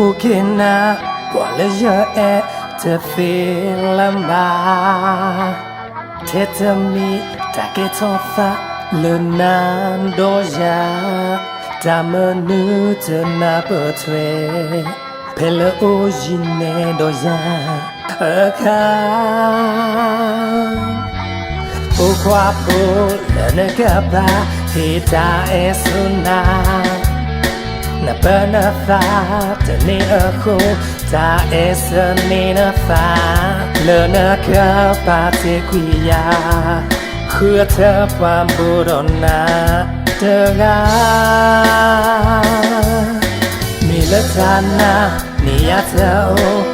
အိၣ်က့ၤနၤ ပှၤလၢယအဲၣ်တသ့လၢၤဘၣ်, ထဲတမံၤတၢ်ကဲထီၣ်သးလၢနၤဒီးယၤ, တၢ်မနုၤတနၢ်ပၢၢ်ထွဲ ဖဲလၢအိၣ်ယံၤနဲဒီးယၤအခါ အိၣ်ခွါဖိလၢနကပၤ ဟ့ၣ်တၢ်အဲၣ်ဆူနၤ, နပၢနသးတန့ၢ်အဃိ, တၢ်အဲၣ်ဆၢန့ၢ်နသး လၢနကပၤတ့ၢ်ကွံာ်ယၤ, ဃုထၢပှၤဘိဒီးနၤတဂၤ မ့ၢ်လၢတၢ်နာ်န့ၣ်ယၤတအိၣ်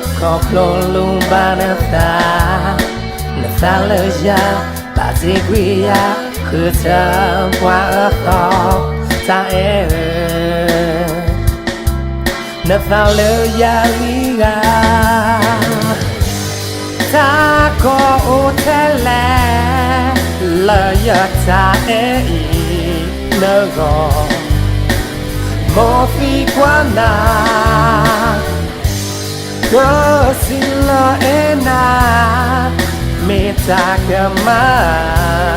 ခီဖျိလူၤဘၣ်နသး, နသးလၢယၤ ဘၣ်တ့ၢ်ကွံာ်ယၤ ဃုထၢပှၤအသီတၢ်အဲၣ်ဧၢ, နသးလၢယၤဂံၢ်ဂၤ တၢ်ကီအိၣ်ထဲလဲၣ် လၢယတၢ်အဲၣ်အံၤနဂီၢ်, မိၢ်သံကွၢ်နၤ ကစံးလၢအဲၣ်နၤ, မ့ၢ်တၢ်ကမၣ်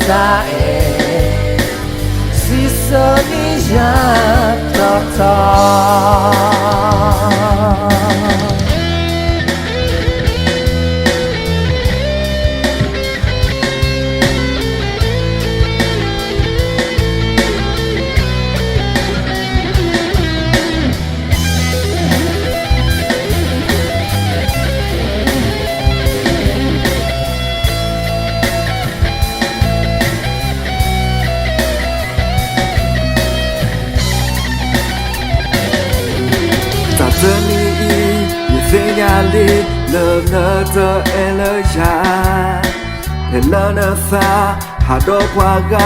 တၢ်အဲၣ် စံးဆၢန့ၢ်ယၤတီတီ တၢ်တမံၤအံၤ ယသ့ၣ်ညါလံ လၢနတအဲၣ်လၢယၤ, ဖဲလၢနသးဟးဒီးပှၤဂၤ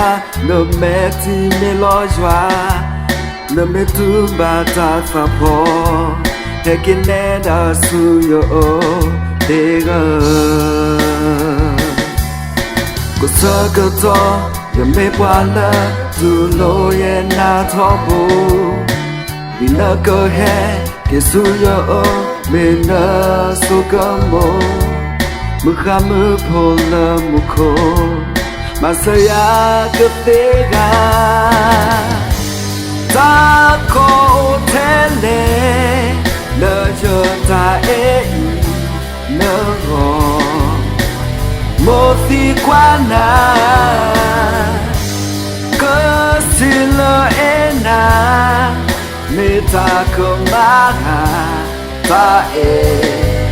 နမဲာ်ထံမ့ၢ်လီၤယွၤ, နမ့ၢ်တူၢ်ဘၣ်တၢ်သးဖီ, ဟဲက့ၤနဲဒၣ်ဆူယအိၣ်တဂၤဧၢ, ကဆၢကတီၢ် ယမ့ၢ်ပှၤလၢ တူၢ်လိာ်ယနၢ်ထီဘိ, ဒ်နကဟဲက့ၤဆူယအိၣ် မ့ၢ်နဆိကမိၣ်, မုၢ်ဃါမုၢ်ဖိလၢမူခိၣ်, မၤစၢၤယၤကသ့ဂၤ, တၢ်ကီအိၣ်ထဲလဲၣ် လၢယတၢ်အဲၣ်အံၤနဂီၢ်, မိၢ်သံကွၢ်နၤ ကစံးလၢအဲၣ်နၤ, မ့ၢ်တၢ်ကမၣ်တၢ်အဲၣ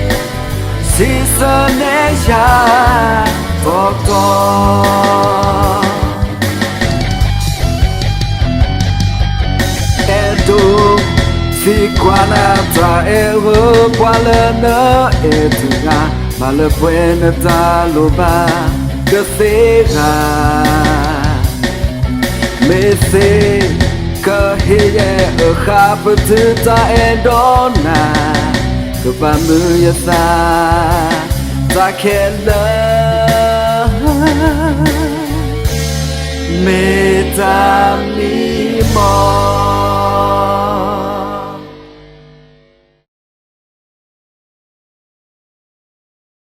်, စံးဆၢန့ၢ်ယၤတီတီ အဲၣ်ဒိးသံကွၢ်နၤတၢ်အဲၣ်ဧၢ, ပှၤလၢနအဲၣ်တဂၤ မၤလၢပှဲၤနတၢ်လိၣ်ဘၣ်ကသ့ဧါ, မ့ၢ်သ့ ကဟ့ၣ်ယဲၢ်အဃၣ်ပတုာ်တၢ်အဲၣ်ဒီးနၤ, ကဘၣ်မုာ်ယသးတၢ်ခဲလၢာ်, မ့ၢ်တၢ်မံမီၢ်